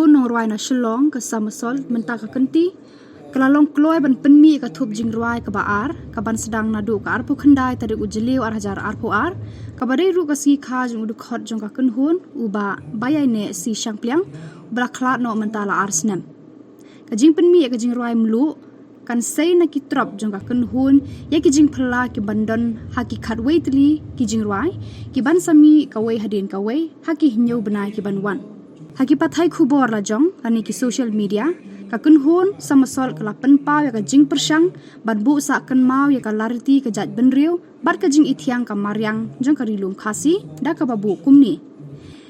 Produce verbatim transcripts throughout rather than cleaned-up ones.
Nongrwai na Shillong ka Somersault mynta ka kynti ka la long kloi ban pynmih ka thup jingrwai kaba ar, kaban sdang naduh ka arphew khyndai tarik u Jylliew ar hajar arphew ar, kaba dei ruh ka sngi kha jong u dkhot jong ka kynhun, u Bah Baiaineh C Shangpliang, uba la khlad noh mynta la ar snem. Ka jingpynmih ïa ka jingrwai mluh kan sei na ki trop jong ka kynhun ïa ki jingphylla kiban don ha ki khatwei tylli ki jingrwai, kiban sa mih kawei hadien kawei ha ki hynñiew bnai kiban wan. Ha ki pathai khubor la jong lane ki social media, ka kynhun Somersault ka la pynpaw ïa ka jingpyrshang ban buh sah kynmaw ïa ka lariti ka jaitbynriew bad ka jingithiang ka mariang jong ka Ri Lum Khasi da kaba buh kumne: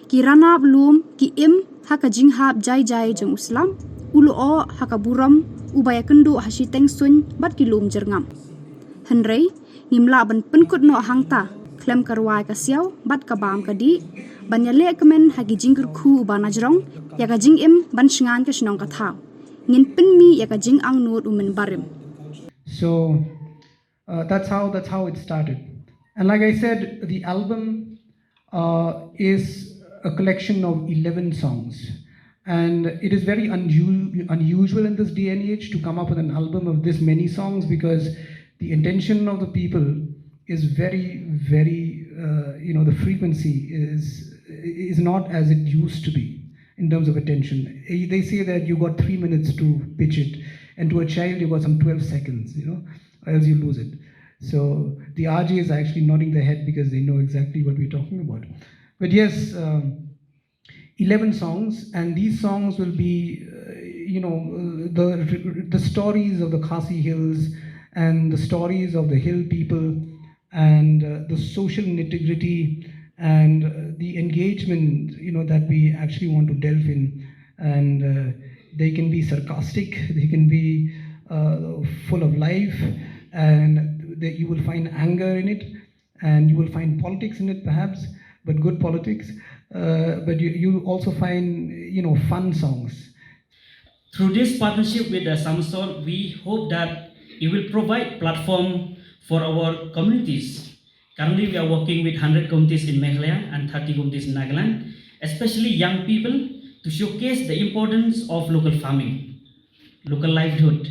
Ki ranab lum ki im ha ka jinghap jai jai jong u slap, u lyoh ha ka burom, uba ïakynduh ha shiteng suiñ bad ki lum jyrngam. Hynrei ngim lah ban pynkut noh hangta khlem ka rwai ka siaw bad ka bam ka dih, ban ïaleh kmen ha ki jingkyrkhu uba najrong ïa ka jingim ban shngain ka shnong ka thaw. Ngin pynmih ïa ka jingangnud u mynbarim. So uh, that's how that's how it started. And like I said, the album uh, is a collection of eleven songs. And it is very unu- unusual in this day and age to come up with an album of this many songs, because the attention of the people is very, very, uh, you know, the frequency is is not as it used to be in terms of attention. Eh, they say that you got three minutes to pitch it, and to a child, you got some twelve seconds, you know, or else you lose it. So the R J is actually nodding their head because they know exactly what we're talking about. But yes, um, eleven songs, and these songs will be, uh, you know, uh, the the stories of the Khasi Hills and the stories of the hill people and uh, the social nitty gritty and uh, the engagement, you know, that we actually want to delve in. And uh, they can be sarcastic, they can be uh, full of life, and they, you will find anger in it, and you will find politics in it perhaps, but good politics. Uh, but you, you also find, you know, fun songs. Through this partnership with the Somersault, we hope that it will provide platform for our communities. Currently, we are working with hundred communities in Meghalaya and thirty communities in Nagaland, especially young people, to showcase the importance of local farming, local livelihood,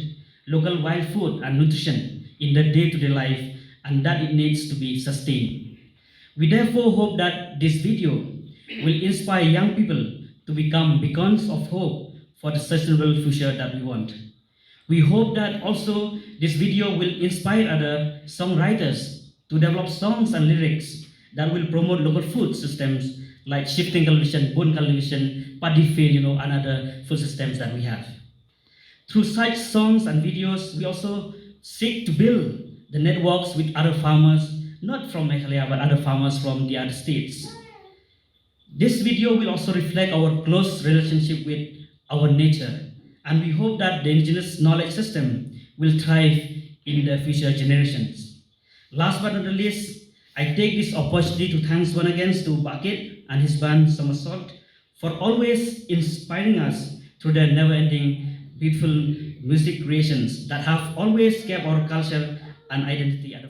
local wild food and nutrition in their day-to-day life, and that it needs to be sustained. We therefore hope that this video will inspire young people to become beacons of hope for the sustainable future that we want. We hope that also this video will inspire other songwriters to develop songs and lyrics that will promote local food systems like shifting cultivation, bun cultivation, paddy field, you know, and other food systems that we have. Through such songs and videos, we also seek to build the networks with other farmers, not from Meghalaya, but other farmers from the other states. This video will also reflect our close relationship with our nature, and we hope that the indigenous knowledge system will thrive in the future generations. Last but not the least, I take this opportunity to thanks once again to Bah Kit and his band Somersault for always inspiring us through their never-ending beautiful music creations that have always kept our culture and identity at the